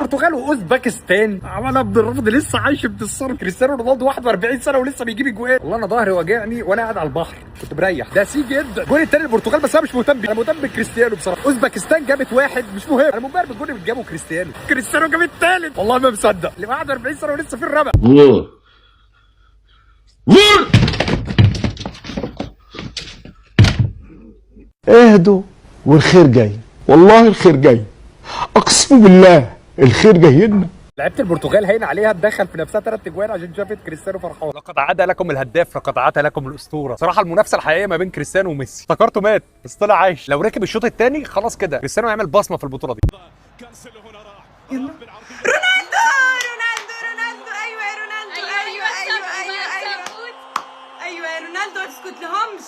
البرتغال واوزبكستان عمل ابن الرفض لسه عايش بتصر. كريستيانو رونالدو 41 سنة ولسه بيجيب اجوان. والله انا ظهري وجعني وانا قاعد على البحر كنت مريح. ده سي جدا. الجول الثاني البرتغال، بس انا مش مهتم بيه، انا مهتم بكريستيانو بصراحة. اوزبكستان جابت واحد مش مهم، انا منبهر بالجول اللي جابه كريستيانو. كريستيانو جاب الثالث، والله ما مصدق، اللي 41 سنة ولسه في الرابع. اهدوا والخير جاي، والله الخير جاي، اقسم بالله الخير جاي لنا. لعيبة البرتغال هين عليها تدخل في نفسها 3 اجوان عشان شافت كريستيانو فرحان. لقد عاد لكم الهداف، لقد عاد لكم الاسطورة. صراحة المنافسة الحقيقية ما بين كريستيانو وميسي. افتكرته مات بس طلع عايش. لو ركب الشوط الثاني خلاص كده كريستيانو هيعمل بصمة في البطولة دي. يلا رونالدو رونالدو رونالدو، ايوه يا رونالدو، ايوه ايوه ايوه ايوه ايوه يا رونالدو، ما تسكت لهمش.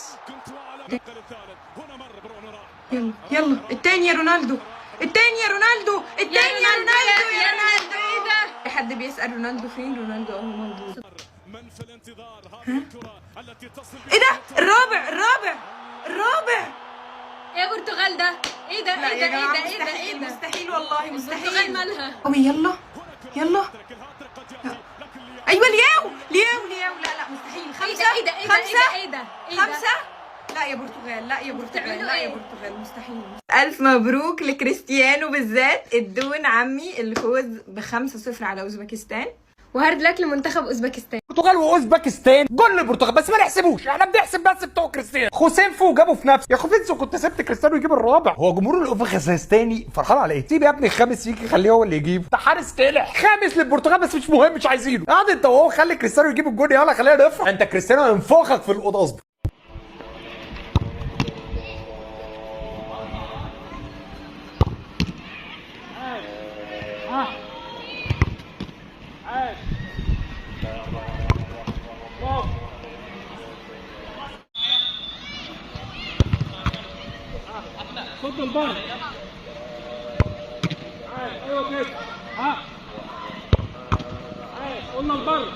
يلا يلا التاني يا رونالدو، التاني يا رونالدو، التاني يا رونالدو، يا رونالدو. ايه ده؟ حد بيسأل رونالدو فين؟ رونالدو اهو موجود. ايه ده؟ الرابع الرابع الرابع. ايه برتغال ده؟ ايه ده؟ لا ايه يا ده؟ جماعة ايه ده؟ ايه ده؟ مستحيل ايه ده؟ مستحيل والله البرتغال مستحيل. مالها؟ قوي يلا يلا. ايوه لياو لياو لياو. لا لا مستحيل. ايه خمسة ده؟ ايه ده؟ ايه ده؟ خمسة ايه ده؟ ايه ده؟ خمسة. لا يا برتغال، لا يا برتغال، بتعملوا لا يا ايه؟ برتغال مستحيل. ألف مبروك لكريستيانو بالذات، الدون عمي الفوز ب5-0 على أوزبكستان. و hard luck لمنتخب اوزبكستان. البرتغال واوزبكستان، جول البرتغال بس ما نحسبوش، احنا بنحسب بس بتوع كريستيانو. خوسينفو جابه في نفسه يا خوسينفو، كنت سبت كريستيانو يجيب الرابع. هو جمهور الاوزبكستاني فرحان على ايه؟ سيب يا ابني الخامس يجي خليه هو اللي يجيبه. ده حارس طلع خامس للبرتغال بس مش مهم، مش عايزينه. قعد انت وهو، خلي كريستيانو يجيب الجول، يلا خلينا نفرح. انت كريستيانو ينفخك في الاوضة اصبر. ايوه كده، ها قلنا البر.